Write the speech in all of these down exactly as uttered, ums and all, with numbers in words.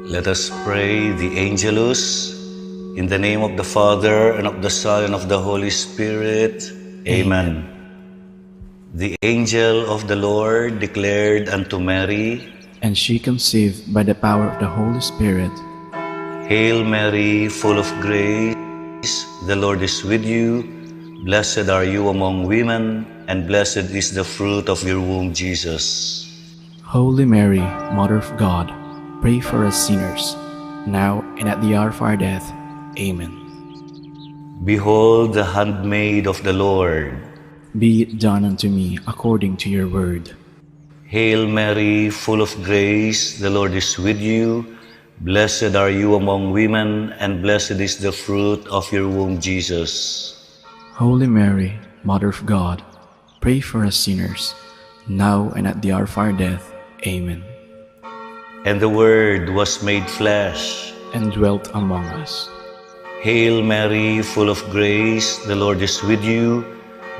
Let us pray the Angelus. In the name of the Father, and of the Son, and of the Holy Spirit. Amen. The angel of the Lord declared unto Mary, and she conceived by the power of the Holy Spirit. Hail Mary, full of grace, the Lord is with you. Blessed are you among women, and blessed is the fruit of your womb, Jesus. Holy Mary, Mother of God, pray for us sinners, now and at the hour of our death. Amen. Behold the handmaid of the Lord. Be it done unto me according to your word. Hail Mary, full of grace, the Lord is with you. Blessed are you among women, and blessed is the fruit of your womb, Jesus. Holy Mary, Mother of God, pray for us sinners, now and at the hour of our death. Amen. And the Word was made flesh and dwelt among us. Hail Mary, full of grace, the Lord is with you.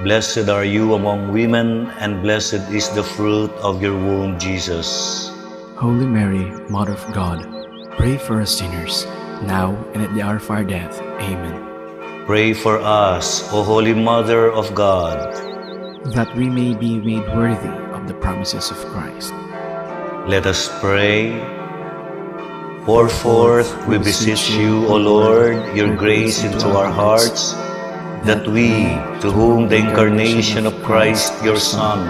Blessed are you among women, and blessed is the fruit of your womb, Jesus. Holy Mary, Mother of God, pray for us sinners, now and at the hour of our death. Amen. Pray for us, O Holy Mother of God, that we may be made worthy of the promises of Christ. Let us pray. Pour forth, we beseech you, O Lord, your grace into our hearts, that we, to whom the incarnation of Christ, your Son,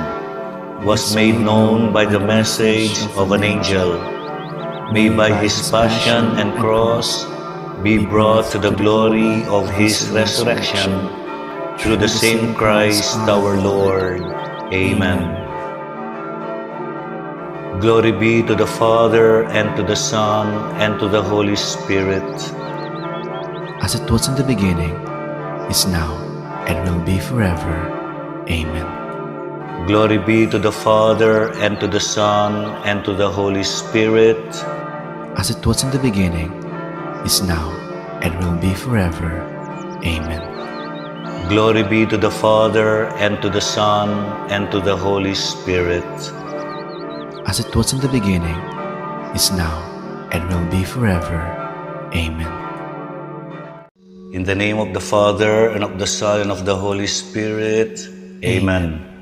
was made known by the message of an angel, may by his passion and cross be brought to the glory of his resurrection, through the same Christ our Lord. Amen. Glory be to the Father, and to the Son, and to the Holy Spirit. As it was in the beginning, is now, and will be forever. Amen. Glory be to the Father, and to the Son, and to the Holy Spirit. As it was in the beginning, is now, and will be forever. Amen. Glory be to the Father, and to the Son, and to the Holy Spirit. As it was in the beginning, is now, and will be forever. Amen. In the name of the Father, and of the Son, and of the Holy Spirit. Amen.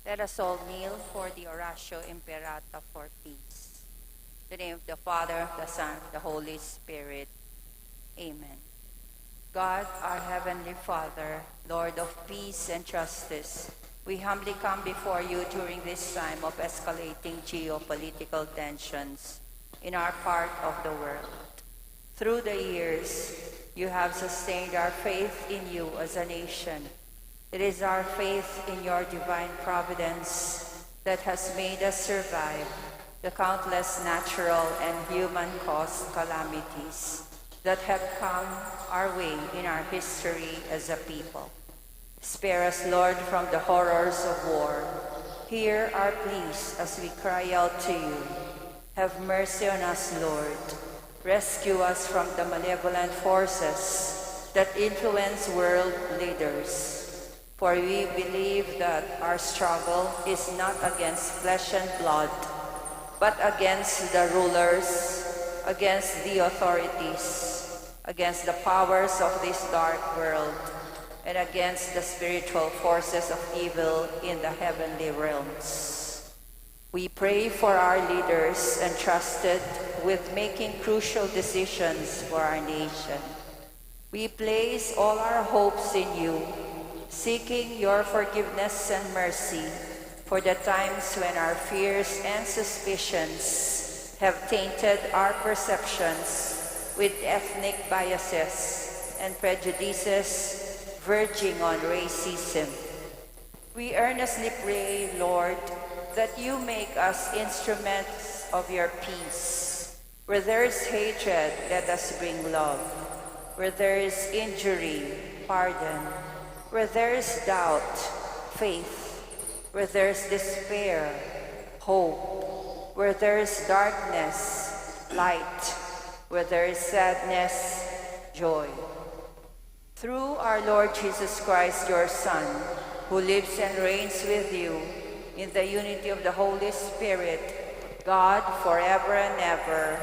Let us all kneel for the Oratio Imperata for peace. In the name of the Father, of the Son, of the Holy Spirit. Amen. God, our Heavenly Father, Lord of peace and justice, we humbly come before you during this time of escalating geopolitical tensions in our part of the world. Through the years, you have sustained our faith in you as a nation. It is our faith in your divine providence that has made us survive the countless natural and human-caused calamities that have come our way in our history as a people. Spare us, Lord, from the horrors of war. Hear our pleas as we cry out to you. Have mercy on us, Lord. Rescue us from the malevolent forces that influence world leaders. For we believe that our struggle is not against flesh and blood, but against the rulers, against the authorities, against the powers of this dark world, and against the spiritual forces of evil in the heavenly realms. We pray for our leaders entrusted with making crucial decisions for our nation. We place all our hopes in you, seeking your forgiveness and mercy for the times when our fears and suspicions have tainted our perceptions with ethnic biases and prejudices verging on racism. We earnestly pray, Lord, that you make us instruments of your peace. Where there is hatred, let us bring love. Where there is injury, pardon. Where there is doubt, faith. Where there is despair, hope. Where there is darkness, light. Where there is sadness, joy. Through our Lord Jesus Christ, your Son, who lives and reigns with you in the unity of the Holy Spirit, God, forever and ever.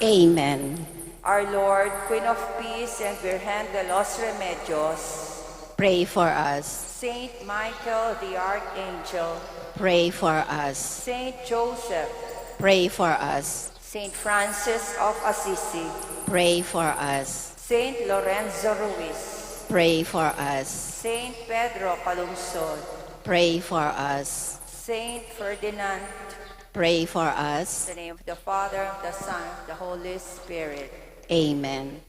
Amen. Our Lord, Queen of Peace and Virgen de los Remedios, pray for us. Saint Michael the Archangel, pray for us. Saint Joseph, pray for us. Saint Francis of Assisi, pray for us. Saint Lorenzo Ruiz, pray for us. Saint Pedro Calungsod, pray for us. Saint Ferdinand, pray for us. In the name of the Father, of the Son, of the Holy Spirit. Amen.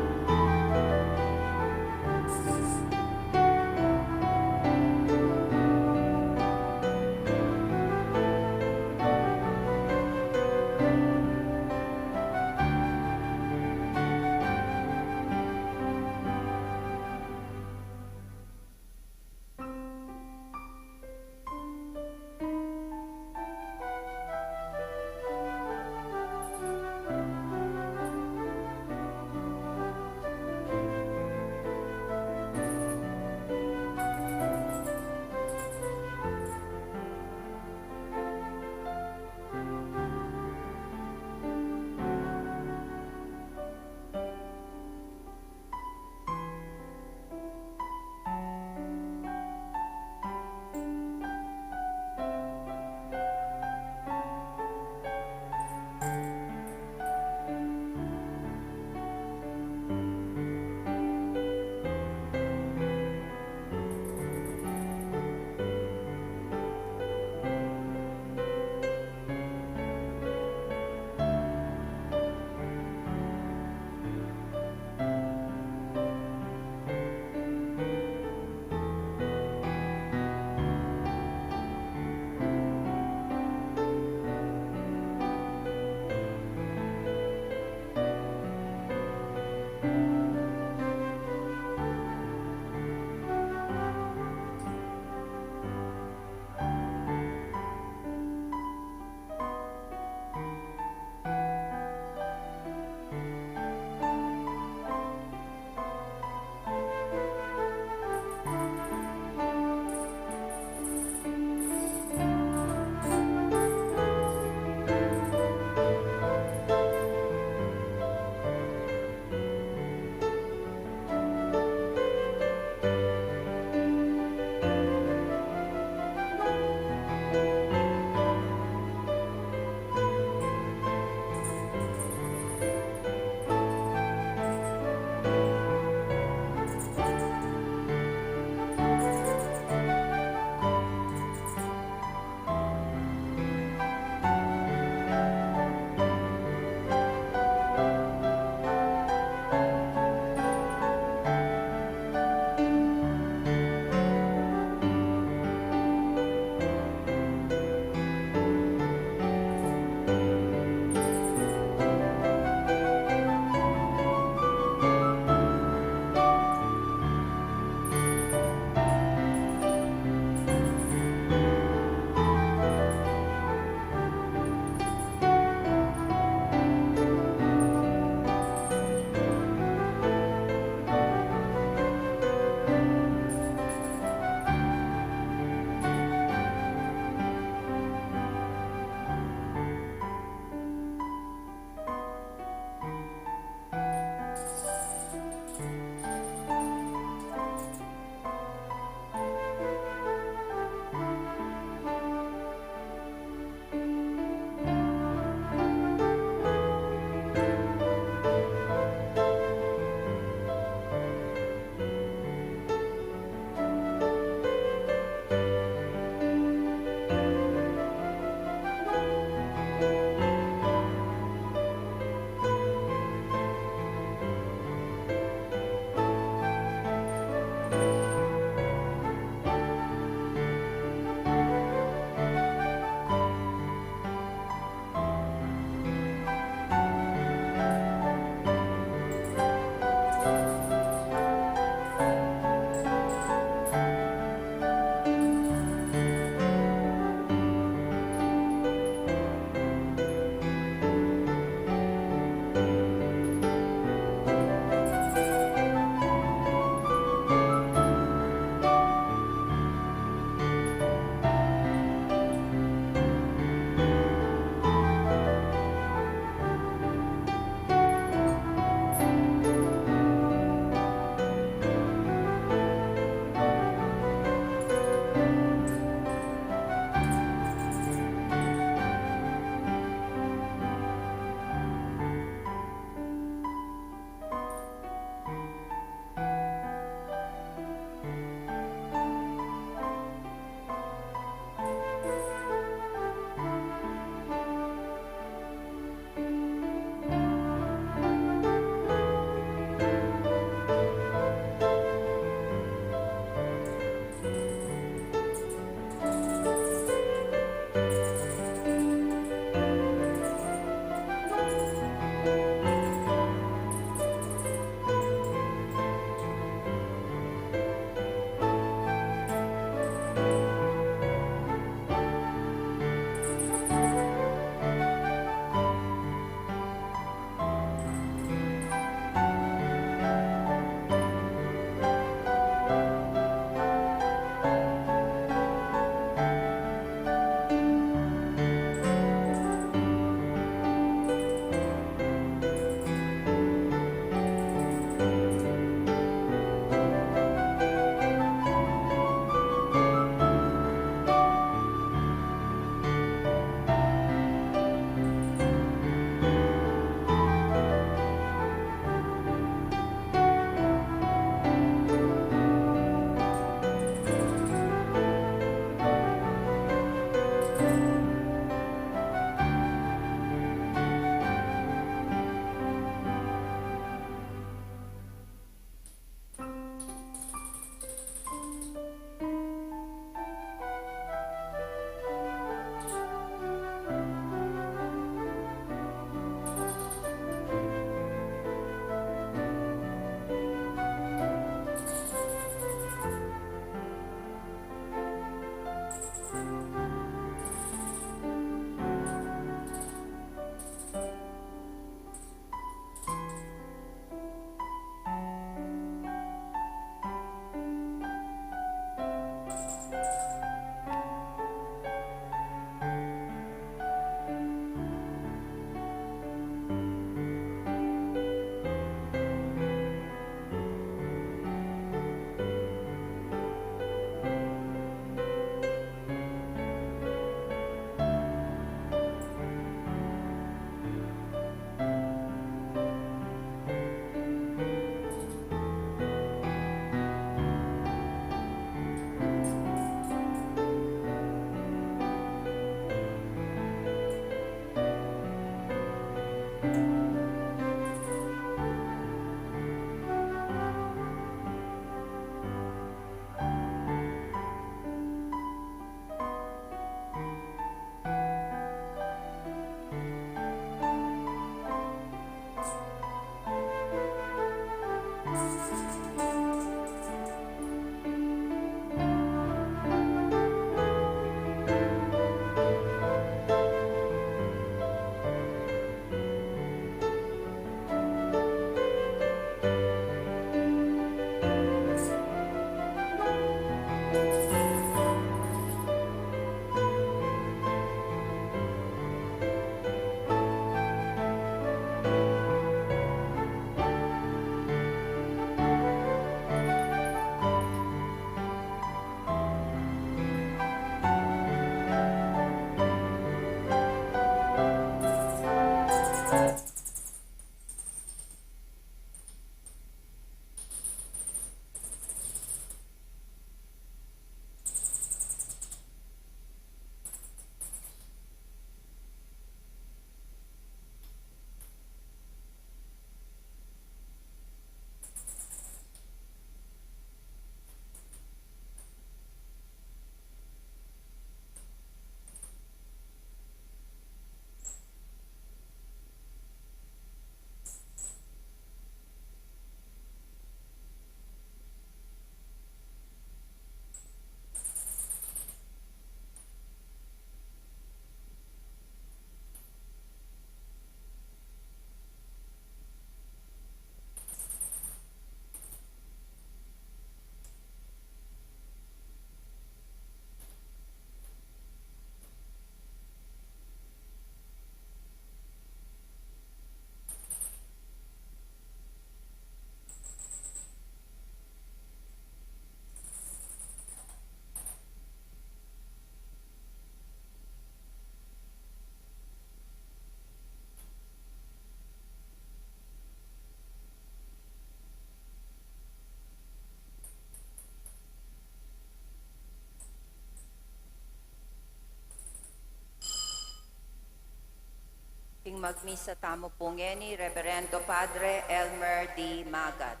Ing magmisa tamu pu ngeni, Reverendo Padre Elmer D. Magat.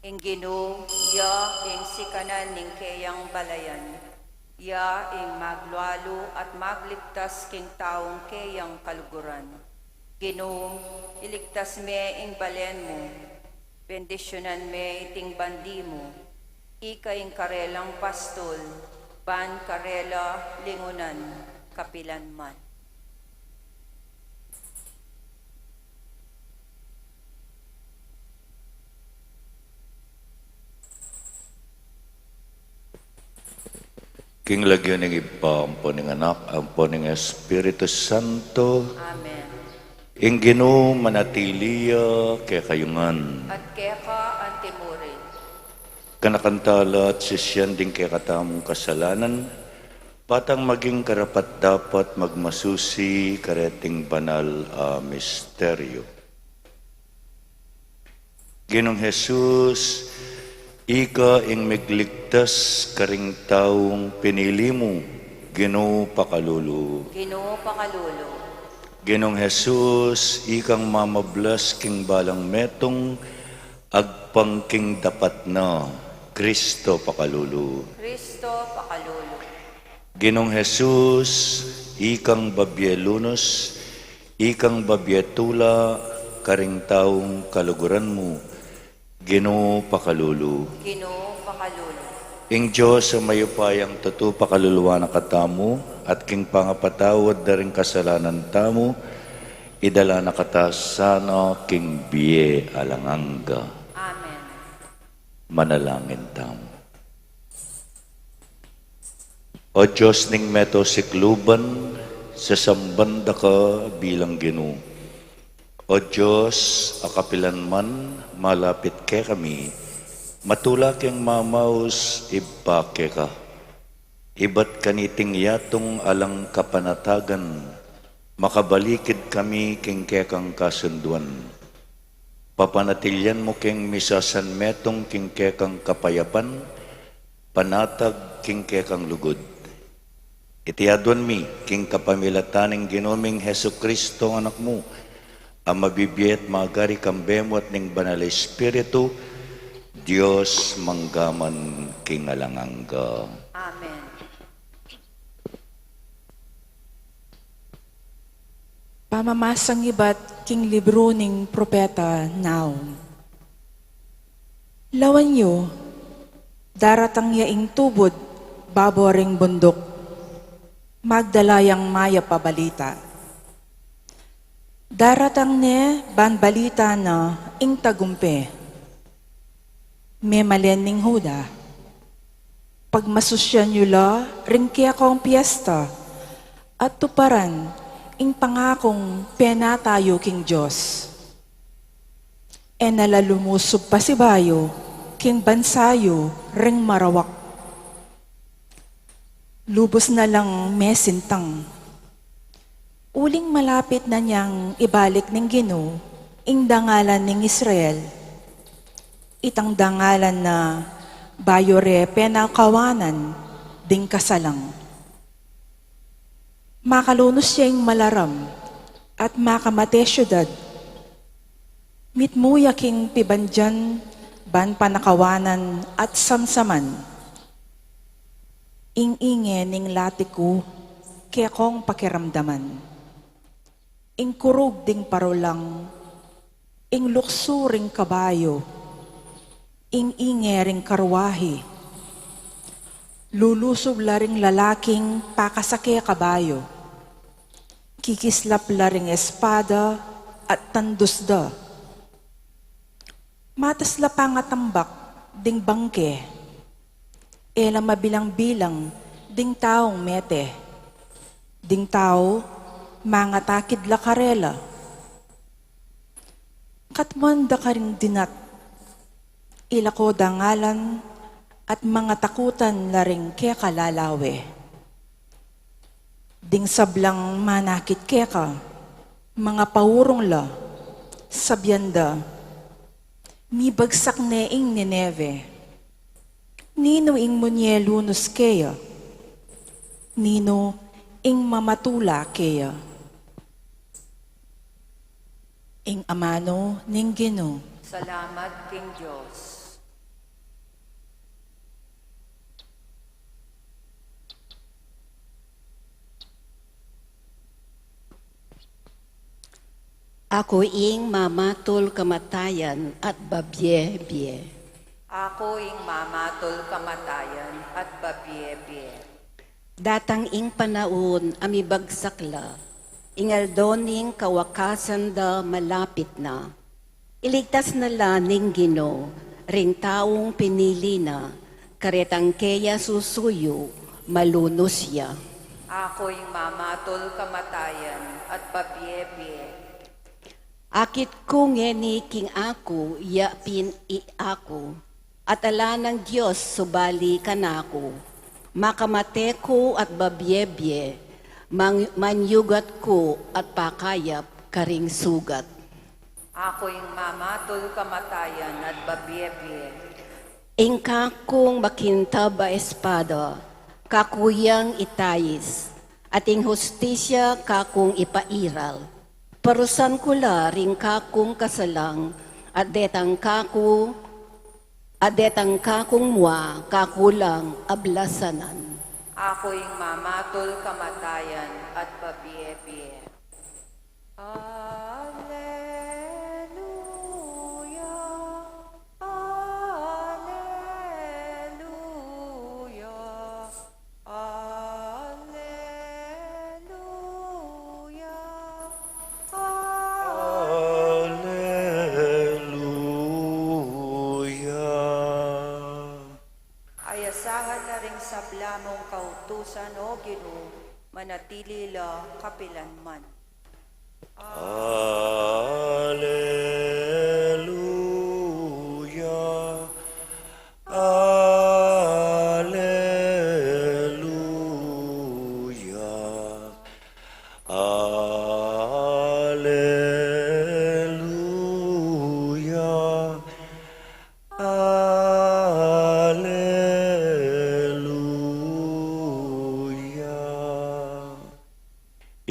Ing Ginu, ya ing sikanan ning keyang balayan, ya ing maglualu at magligtas king taung keyang kaluguran. Ginu, iligtas me ing balen mu, bendisyunan me iting bandi mu, ika ing karelang pastul, ban karela lingunan kapilan man. King lagyu ning Ibpa, ampo ning Anak, ampo ning Espiritu Santo. Amen. Ing Ginu manatili ya kekayu ngan. At keka antimurin. Kanakan tala at sisian ding kekatamung kasalanan, patang maging karapat-dapat magmasusi kareting banal a misteryo. Ginung Jesus, ika ing migligtas karing taung pinili mu, Ginu pakalulu. Ginu pakalulu. Ginung Jesus, ikang mamablas king balang metung, agpang king dapat na, Kristo pakalulu. Kristo pakalulu. Ginung Jesus, ikang babie lunus, ikang babie tula, karing taung kaluguran mu, Ginu pakalulu. Ginu pakalulu. Ing Dios a mayupayang tutu pakaluluan na katamu, at king pangapatawad da ring kasalanan tamu, idala na kata sana king bie alang angga. Amen. Manalangin tamu. O Dios ning meto sikluban, sasamban da ka bilang Ginu. O Dios, a kapilan man malapit kekami, matula keng mamaus Ibpa keka. Ibat kaniting yatung alang kapanatagan, makabalikid kami king kekang kasunduan. Papanatilian mu keng misasanmetung king kekang kapayapan, panatag king kekang lugud. Iti aduan mi king kapamilatan ning Ginu ming Jesucristo, Anak mu, a mabibie at magari kambe mu at ning Banal a Espiritu, Dios mangga man king alang angga. Amen. Pamamasang ibat Ing libru ning propeta Nahum. Lawan yu, daratang ya ing tubud babo ring bunduk, magdala yang mayap a balita. Daratang ne ban balita na ing tagumpe. Memalen ning Juda, pagmasusyan yu la ring kekong piesta, at tuparan ing pangakung penata yu king Dios. E na la lumusub pasibayu king bansa yu ring marawak. Lubus na lang mesintang. Uling malapit na niang ibalik ning Ginu ing dangalan ning Israel, itang dangalan na bayu re penakawanan ding kasalang. Makalunus ya ing malaram at makamate syudad. Mitmu ya king pibandian ban panakawanan at samsaman. Ing inge ning lati ku kekong pakiramdaman. Ing kurug ding parulang, ing luksu ring kabayu, ing inge ring karuahi. Lulusub la ring lalaking pakasake kabayu. Kikislap la ring espada at tandus da. Matas la pangatambak ding bangke. E la mabilang-bilang ding taung mete. Ding tau mangatakid la karela. Katmuan da karing dinat, ila ko dangalan at mangatakutan la ring keka lalawe. Ding sablang manakit keka, mangapaurung la, sabian da, mibagsak ne ing Nineve. Ninu ing munye lunus keya? Ninu ing mamatula keya? Ing amanu ning Ginu. Salamat king Dios. Aku ing mamatul kamatayan at babie-bie. Aku ing mamatul kamatayan at babie-bie. Datang ing panaun a mibagsak la, ing aldo ning kawakasan da malapit na. Iligtas na la ning Ginu ring taung pinili na, karetang keya susuyu, malunus ya. Aku ing mamatul kamatayan at babie-bie. Akit ku ngeni king aku, ya pin i aku, at ala nang Dios subali kanaku. Makamate ku at babie-bie, mang-, manyugat ku at pakayap karing sugat. Aku ing mamatul kamatayan at babie-bie. Ing kakung makintab a espada, kaku yang itais, at ing hustisya kakung ipairal. Parusan ku la ring kakung kasalang, at detang kaku, at detang kakung mua kaku lang ablasanan. Aku ing mamatul kamatayan at babie-bie. Aleluya, aleluya, aleluya, aleluya. Ayasahan na ring sabla mung kautusan, O Ginu, manatili la kapilanman. Aleluya, aleluya, aleluya, aleluya.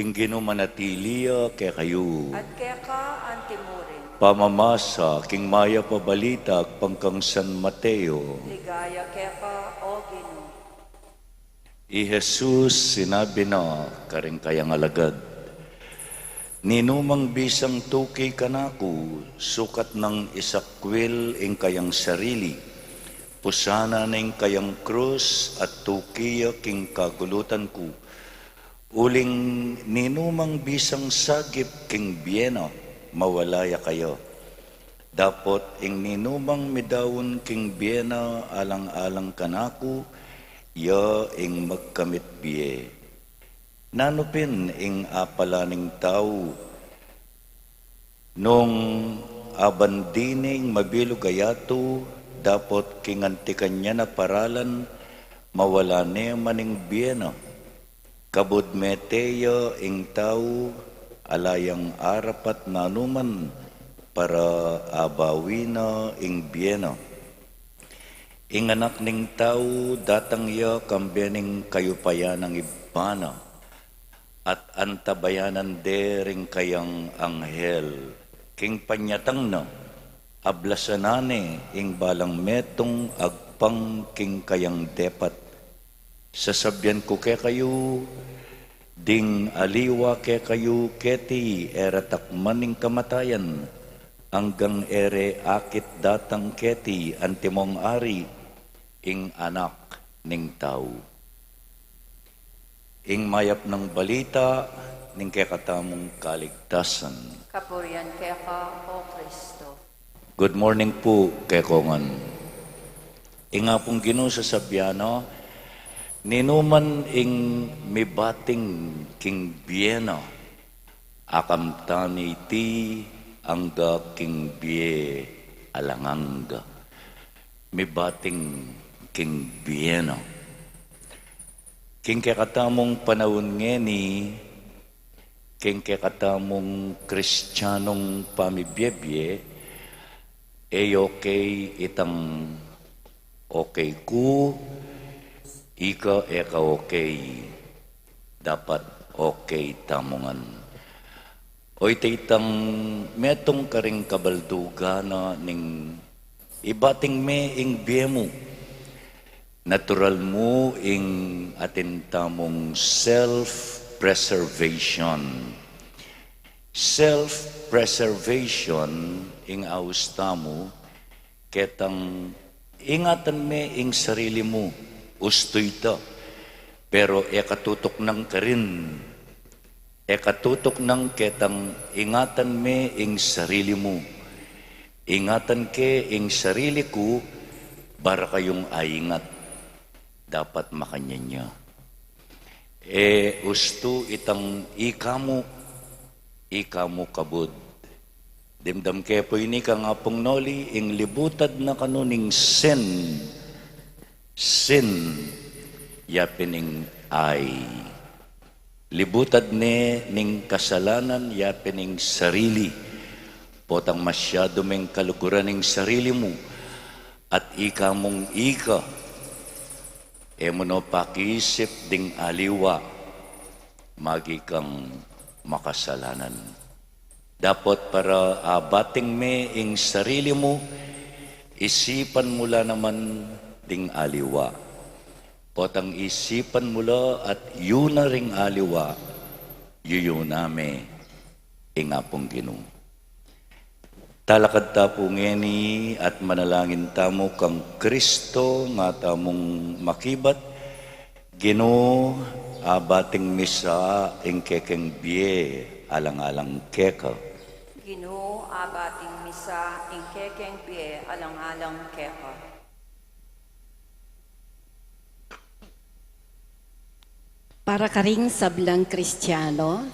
Ing Ginu manatili ya kekayu. At keka antimurin. Pamamasa king mayap a balita agpang kang San Mateo. Ligaya keka, O Ginu. I Jesus sinabi na karing kayang alagad, Ninumang bisang tuki kanaku, sukat nang isakwil ing kayang sarili, pusanan ne ing kayang krus at tuki ya king kagulutan ku. Uling ninumang bisang sagip king bie na, mawala ya kaya. Dapot ing ninumang midaun king bie na alang-alang kanaku, ya ing magkamit bie. Nanu pin ing apala ning tau? Nung aban dine ing mabilug a yatu, dapot king anti kanya na paralan, mawala ne man ing bie na. Kabud mete ya ing tau, ala yang arapat nanu man para abawi na ing bie na. Ing Anak ning Tau datang ya kambe ning kayupayan nang Ibpa na, at antabayanan de ring kayang anghel. King panyatang na, ablasan na ne ing balang metung agpang king kayang depat. Sasabian ku kekayu, ding aliwa kekayu keti e ra takman ing kamatayan, anggang e re akit datang keti antimong ari ing Anak ning Tau. Ing mayap nang balita ning kekatamung kaligtasan. Kapurian keka, O Kristo. Good morning pu kekongan. Ing Apung Ginu, sasabian na, ninuman ing mibating king bie na, akamtan iti angga king bie alang angga. Mibating king bie na. King kekatamung panaun ngeni, king kekatamung Kristianung pamibie-bie, e okay itang okay ku, ika e ka okay. Dapat okay tamu ngan. O ita itang metung karing kabaldugan na ning ibating me ing bie mu. Natural mu ing atin tamung self-preservation. Self-preservation ing aus tamu, ketang ingatan me ing sarili mu, ustu ita. Pero e ka tutuknang karin, e ka tutuknang ketang ingatan me ing sarili mu. Ingatan ke ing sarili ku, bara kayung aingat. Dapat makanyan ya. E ustu itang ika mu, ika mu kabud. Dimdam ke pu ini kang Apung Noli, ing libutad na kanu ning sin, sin, ya pin ing I. Libutad ne ning kasalanan, ya pin ing sarili. Potang masyadu meng kaluguran ing sarili mu, at ika mung ika, e mu no pakiisip ding aliwa, magi kang makasalanan. Dapot para abating me ing sarili mu, isipan mu la naman ding aliwa. Potang isipan mu la at yuna ring aliwa, yuyuna me ing Apung Ginu. Talakad ta pu ngeni at manalangin tamu kang Kristo, ing atamung makibat, Ginu, abating mi sa ing kekeng bie alang-alang keka. Ginu, abating mi sa ing kekeng bie alang-alang keka. Para karing sablang Kristiano,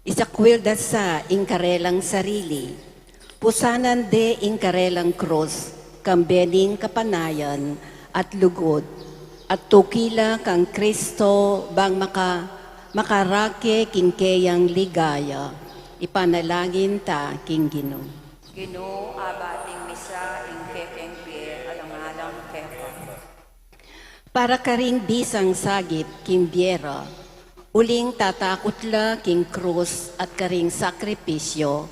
isakwil da sa ing karelang sarili. Pusanan de ing karelang krus, kambe ning kapanayan at lugud, at tuki la kang Kristo bang maka-, makarake king keyang ligaya. Ipanalangin ta king Ginu. Ginu, abating mi sa ing kekeng bie alang-alang keka. Para karing bisang sagip king bie ra, uling tatakut la king krus at karing sakripisyo,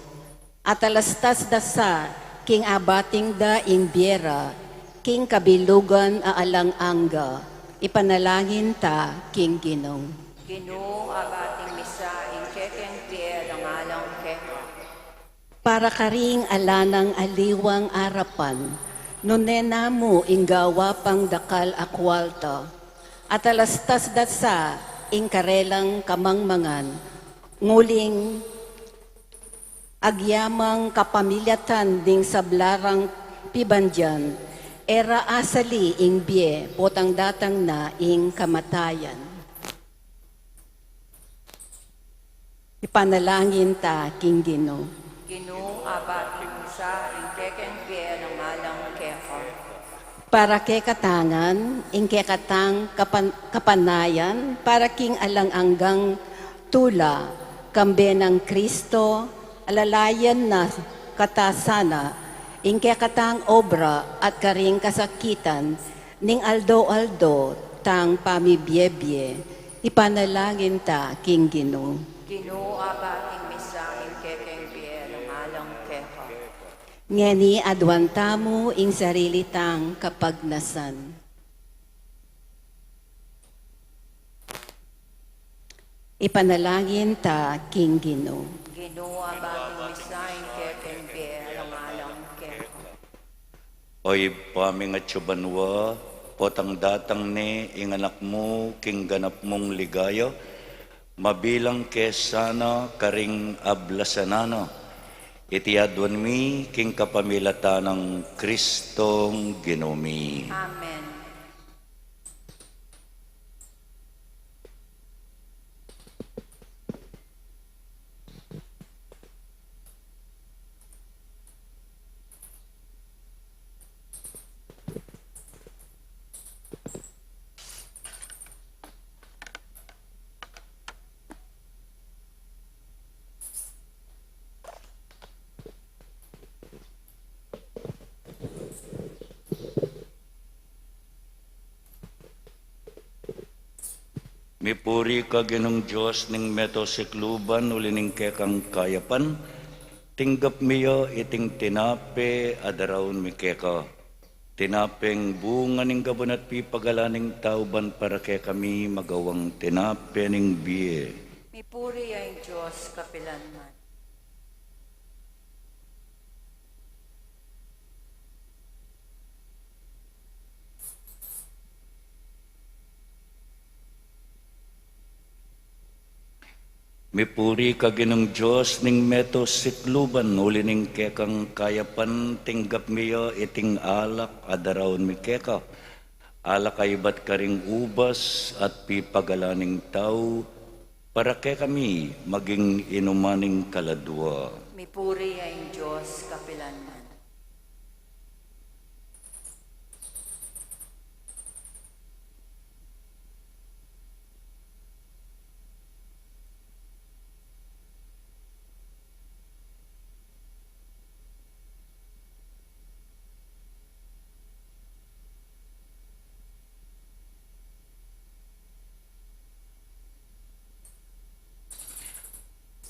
atalastas da sa king abating da ing bie ra, king kabilugan a alang angga, ipanalangin ta king Ginu. Ginu, abating mi sa ing kekeng bie alang-alang Para karing ala nang aliwang arapan, nune na mu ing gawa pang dakal a kualta, at alastas da sa ing karelang kamangmangan, nguling agyamang kapamilatan ding sabla rang pibandian, e ra asali ing bie, potang datang na ing kamatayan. Ipanalangin ta king Ginu. Ginu, abating mu sa ing kekeng bie alang-alang keka. Para kekatang ngan, ing kekatang kapan-, kapanayan, para king alang anggang tula, kambe nang Kristo, alalayan na kata sana, ing kekatang obra at karing kasakitan, ning aldo-aldo tang pamibie-bie, ipanalangin ta king Ginu. Ginu, abating mu sa ing kekeng bie alang-alang keka. Ngeni aduan tamu ing sarili tang kapagnasan. Ipanalangin ta king Ginu. Ginu, abating mu sa ing kekeng bie alang-alang keka. O Ibpa ming atsu banua, potang datang ne ing Anak mu king ganap mung ligaya, mabilang ke sana karing ablasan na. Iti aduan mi king kapamilatan nang Kristong Ginu mi. Amen. Mipuri ka Ginung Dios ning meto sikluban, uli ning kekang kayapan, tinggap mi ya iting tinape a daraun mi keka. Tinapeng bunga ning gabun at pipagalan ning tau ban para kekami magawang tinape ning bie. Mipuri ya ing Dios kapilanman. Mipuri ka Ginung Dios ning meto sikluban, uli ning kekang kayapan tinggap mi ya iting alak a daraun mi keka. Alak a ibat karing ubas at pipagalan ning tau, para kekami maging inuman ning kaladua. Mipuri ya ing Dios kapilanman.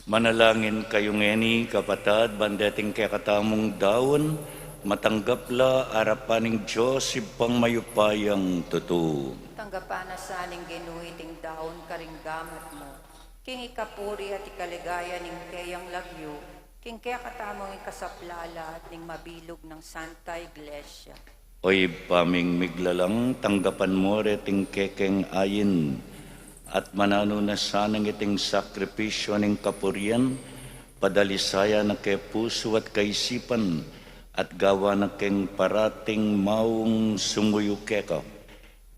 Manalangin kayu ngeni, kapatad, ban deting kekatamung daun, matanggap la arapan ning Dios Ibpang mayupayang tutu. Tanggapan na sa ning Ginu iting daun karing gamat mu, king ikapuri at ikaligaya ning keyang lagyu, king kekatamung ikasaplala at ning mabilug nang Santa Iglesia. O Ibpa ming miglalang, tanggapan mu reting kekeng ain, at mananu na sanang iting sakripisyu ning kapurian, padalisayan na ke pusu at kaisipan, at gawan na keng parating maung sumuyu keka.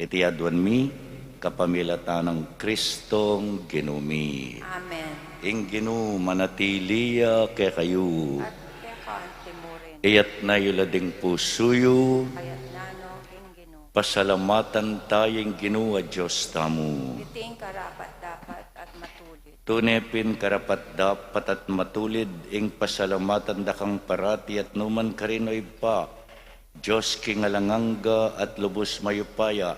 Iti aduan mi kapamilatan nang Kristong Ginu mi. Amen. Ing Ginu manatili ya kekayu. At keka anti mu rin. Iyatna yu la ding pusu yu. Kayatnan no king Ginu. Pasalamatan taya ing Ginu a Dios tamu. Iti ing karapat-dapat at matulid. Tune pin karapat-dapat at matulid ing pasalamatan da kang parati at numan karin, o Ibpa, Dios king alang angga at lubus mayupaya,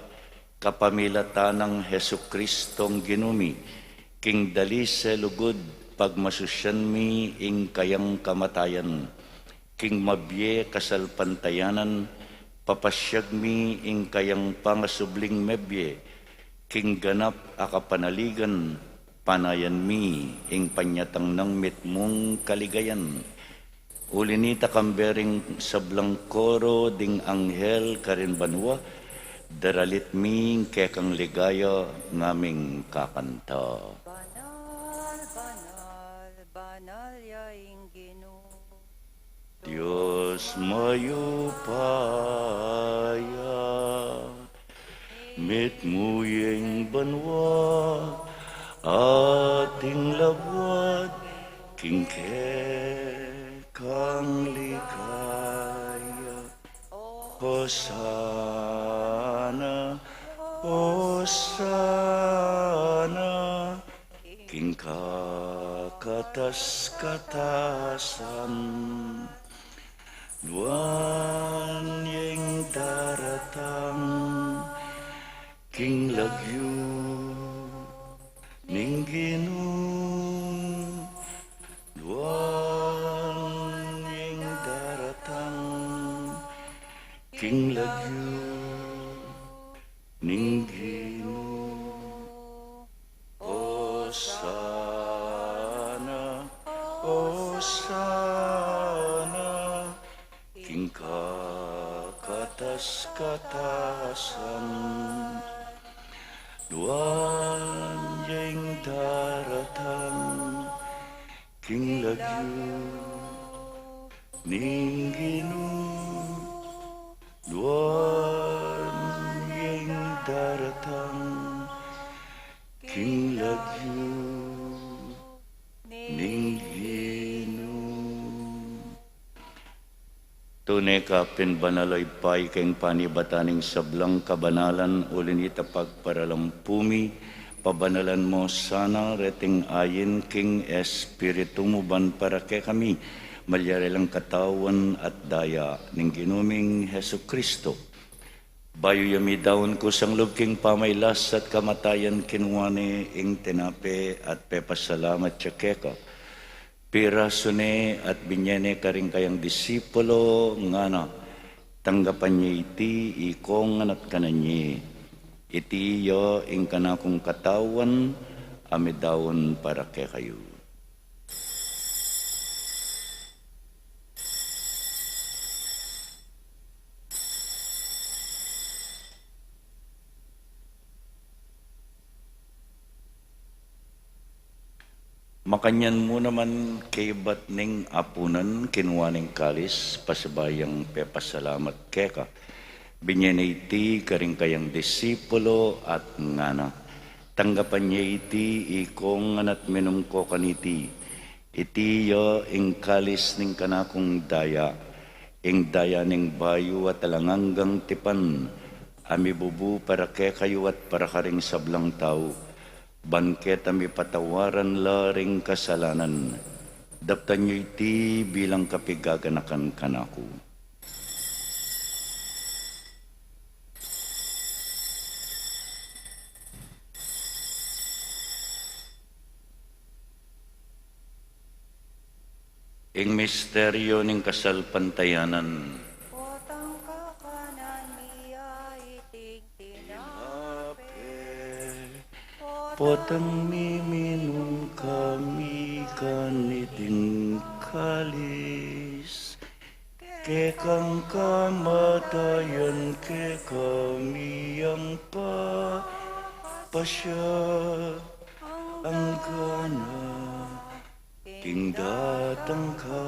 kapamilatan nang Jesucristong Ginu mi, king dalise lugud pagmasusian mi ing kayang kamatayan, king mabie kasalpantayanan, papasiag mi ing kayang pangasubling mebie, king ganap a kapanaligan, panayan mi ing panyatang nang mitmung kaligayan. Uli nita, kambe ring sablang koro ding anghel karin banua, daralit mi ing kekang ligaya ngaming kakanta. Banal, banal, banal ya ing Ginu. Dios mayupaya, mitmu ya ing banua at ing labuad king kekang ligaya. Hosana, Hosana, king kakatas-katasan. Nuan ya ing daratang king lagyu ning Ginu. Nuan ya ing daratang king lagyu ning Ginu. Hosana, Hosana, king kakatas-katasan. Nuan ya ing daratang king lagyu ning Ginu. Nuan ya ing daratang king lagyu ning Ginu. Tune ka pin banal, o Ibpa, ika ing panibatan ning sablang kabanalan, uli nita pagparalampu mi, pabanalan mu sana reting ayin king Espiritu mu ban para kekami malyari lang katawan at daya ning Ginu ming Jesucristo. Bayu ya midaun kusang lub king pamailas at kamatayan, kinua ne ing tinape at pepasalamat ya keka. Pirasu ne at binye ne karing kayang disipulo, ngana, tanggapan ye iti, ikong ngan at kanan ye. Iti ya ing kanakung katawan a midaun para kekayu. Makanyan mu naman kaybat ning apunan, kinua ne ing kalis, pasibayu yang pepasalamat keka. Binye ne iti karing kayang disipulo at ngana, tanggapan ye iti, ikong ngan at minum ko kaniti. Iti ya ing kalis ning kanakung daya, ing daya ning bayu at alang anggang tipan, a mibubu para kekayu at para karing sablang tau, ban keta mipatawaran la ring kasalanan. Daptan yu iti bilang kapigaganakan kanaku. Ing misteryo ning kasalpantayanan. Potang kakanan mi ya iting tinape, potang miminum kami kaniting kalis, kekang kamatayan kekami yang papasya, anggana king datang ka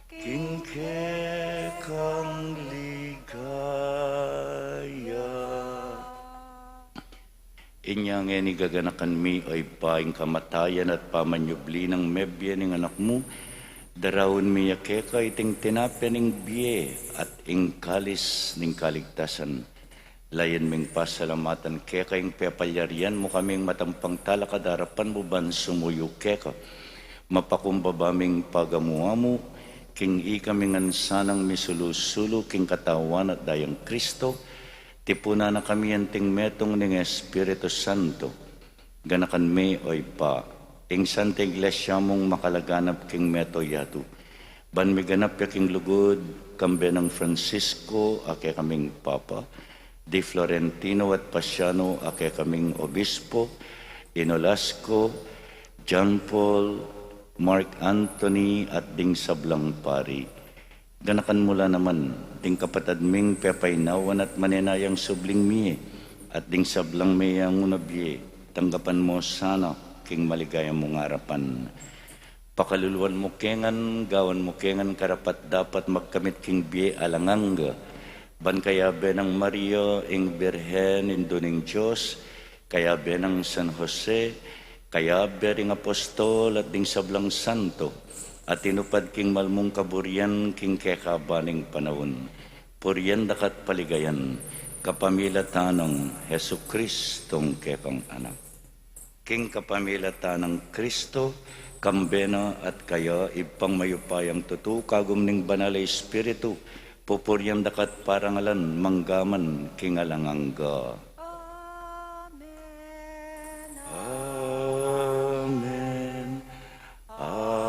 king kekang ligaya. Inya ngeni gaganakan mi, o Ibpa, ing kamatayan at pamanyubli nang mebie ning Anak mu, daraun mi ya keka iting tinape ning bie at ing kalis ning kaligtasan. Layan ming pasalamatan keka ing pepalyarian mu kaming matampang talakad king arapan mu ban sumuyu keka. Mapakumbaba ming pagamu-amu king ikami ngan sanang misulu-sulu king katawan at dayang Kristo, tipunan na kami anting metung ning Espiritu Santo. Ganakan mi, o Ibpa, ing Santa Iglesia mung makalaganap king mabilug a yatu, ban miganap ya king lugud, kambe nang Francisco a kekaming Papa, di Florentino at Pasiano a kekaming Obispo, i Nolasco, John Paul, Mark Anthony at ding sablang pari. Ganakan mu la naman ding kapatad ming pepainawan at manenayang subling mie, at ding sablang meyanguna bie, tanggapan mu sana king maligaya mung arapan. Pakaluluan mu ke ngan, gawan mu ke ngan karapat-dapat magkamit king bie alang angga, ban kayabe nang Maria ing Birhen, Indu ning Dios, kayabe nang San Jose, kayabe ring apostol at ding sablang santo, a tinupad king mal mung kaburian king kekaban ning panaun. Purian da ka at paligayan, kapamilatan nang Jesucristong kekang Anak. King kapamilatan nang Kristo, kambe na at kaya, Ibpang mayupayang tutu, kagum ning Banal a Espiritu, pupurian da ka at parangalan, mangga man king alang angga. Amen. Amen. Amen.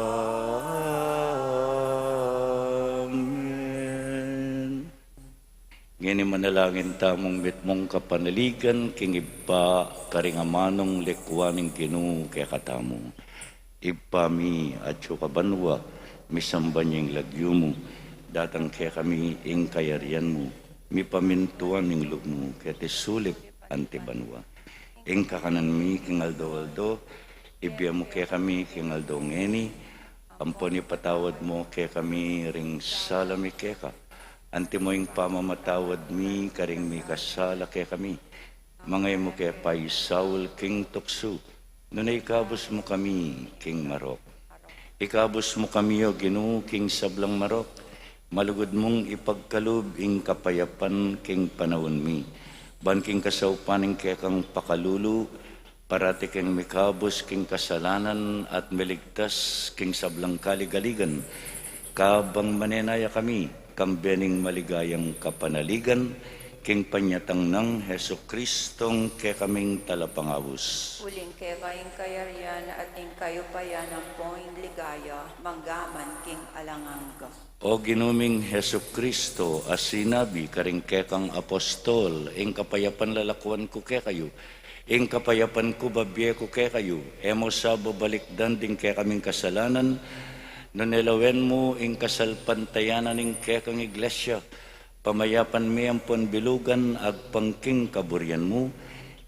Ngeni manalangin tamung mitmung kapanaligan king Ibpa karing amanung likuan ning Ginu kekatamu. Ibpa mi, atsu ka banua, misamban ya ing lagyu mu, datang kekami ing kayarian mu, mipamintuan ing lub mu keti sulip anti banua. Ing kakanan mi king aldo-aldo, ibie mu kekami king aldo ngeni, ampon ipatawad mu kekami ring sala mi keka, anti mo ing pamamatawad mi karing mikasala kekami. Manga e mu ke paisaul king tuksu, nune ikabus mu kami king marok. Ikabus mu kami, O Ginu, king sablang marok, malugud mung ipagkalub ing kapayapan king panaun mi. Ban king kasaupan ning kekang pakalulu, parati keng mikabus king kasalanan at miligtas king sablang kaligaligan. Kabang manenaya kami, kambe ning maligayang kapanaligan, king panyatang nang Jesucristong kekaming Talapangabus. Uling keka ing kayarian at ing kayupayan ampong ing ligaya, mangga man king alang angga. O Ginu ming Jesucristo, a sinabi karing kekang apostol, ing kapayapan lalakuan ku kekayu, ing kapayapan ku babie ku kekayu, e mu sa babalikdan ding kekaming kasalanan, nune lawen mu ing kasalpantayanan ning kekang iglesia, pamayapan me ampon bilugan agpang king kaburian mu,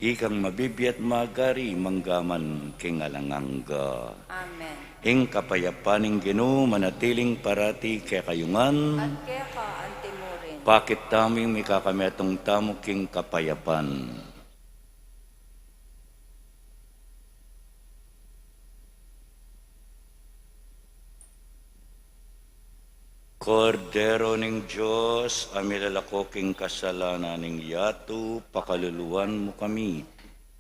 ikang mabibie at magari mangga man king alang angga. Amen. Ing kapayapan ning Ginu manatiling parati kekayu ngan. At keka anti mu rin. Pakit tamu ing mikakametung tamu king kapayapan. Kordero ning Dios, a milalako king kasalanan ning yatu, pakaluluan mu kami.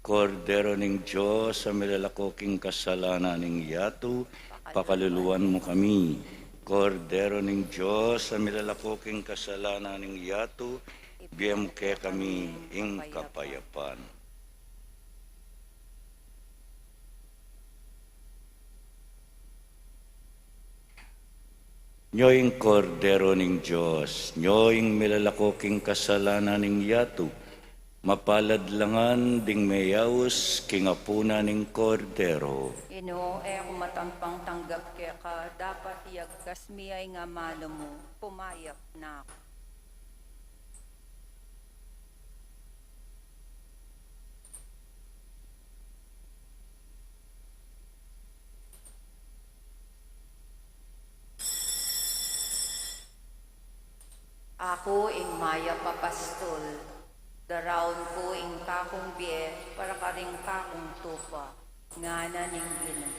Kordero ning Dios, a milalako king kasalanan ning yatu, pakaluluan mu kami. Kordero ning Dios, a milalako king kasalanan ning yatu, ibie mu kekami ing kapayapan. Nyo ing Kordero ning Dios, nyo ing milalako king kasalanan ning yatu, mapalad la ngan ding meyaus king apunan ning Kordero. Inu, e ku matampang tanggap keka, dapat iyagkas mi ya ing amanu mu, pumayap na ku. Aku ing mayap a pastul, daraun ku ing kakung bie para karing kakung tupa, ngana ning Ginu.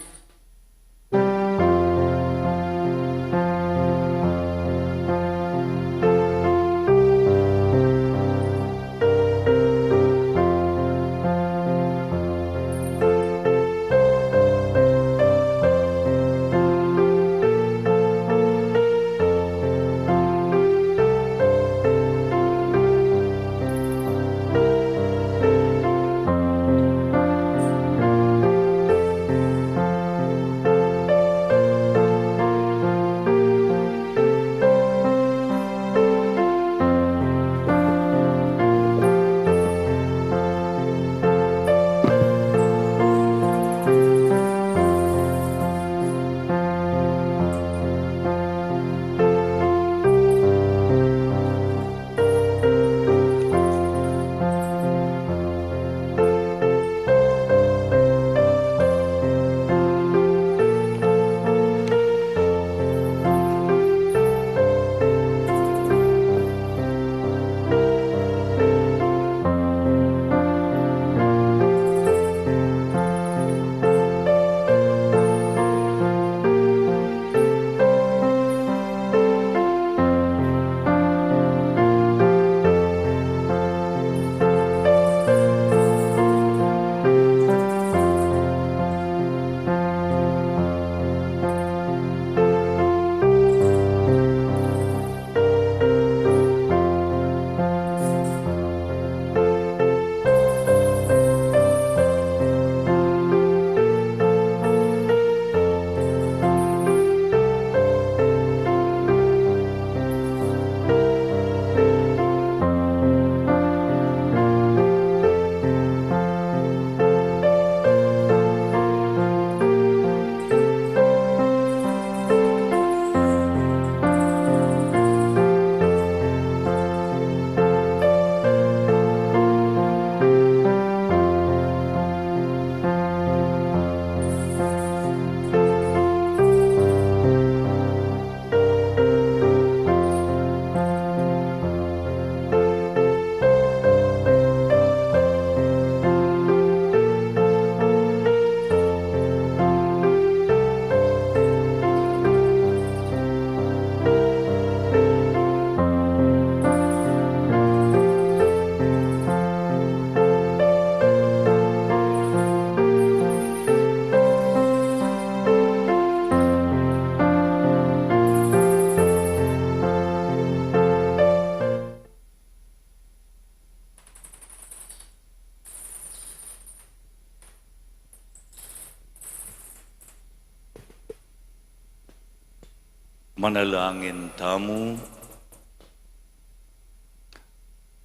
Manalangin tamu.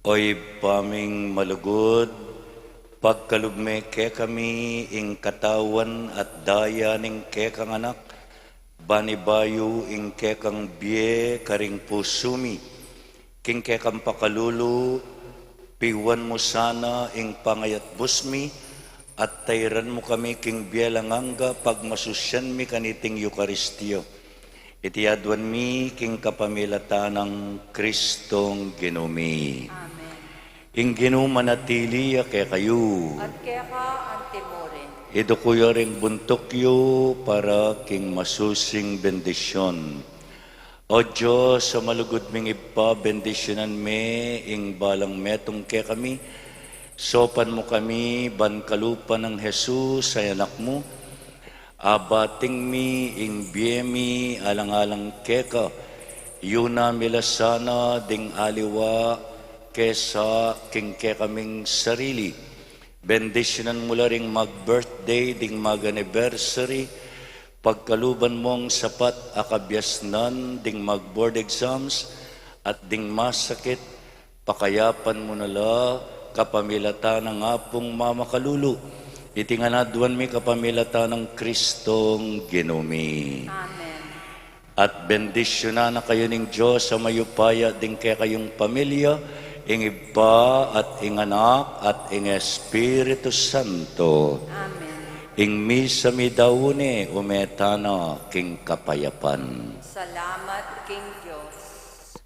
O Ibpa ming malugud, pagkalub me kekami ing katawan at daya ning kekang Anak, banibayu ing kekang bie karing pusu mi. King kekang pakalulu, piwan mu sana ing pangayatbus mi, at tairan mu kami king bie alang angga pagmasusyan mi kaniting Eukaristia. Iti aduan mi king kapamilatan nang Kristong Ginu mi. Amen. Ing Ginu manatili ya kekayu. At keka anti mu rin. Iduku yu ring buntuk yu para king masusing bendisyon. O Dios, a malugud ming Ibpa, bendisyunan me ing balang metung kekami. Saupan mu kami ban kalupa nang Jesus a Anak mu. Abating mi ing bie mi alang-alang keka, yu na mi la sana ding aliwa kesa king kekaming sarili. Bendisyunan mu la ring mag-birthday, ding mag-anniversary, pagkaluban mung sapat a kabiasnan ding mag-board exams at ding masakit, pakayapan mu na la kapamilatan nang Apung Mamakalulu. Iti ngan aduan mi kapamilatan nang Kristong Ginu mi. Amen. At bendisyunan na kayu ning Dios a mayupaya ding kekayung pamilya, ing Ibpa at ing Anak at ing Espiritu Santo. Amen. Ing misa mi daun ne, ume tana king kapayapan. Salamat king Dios.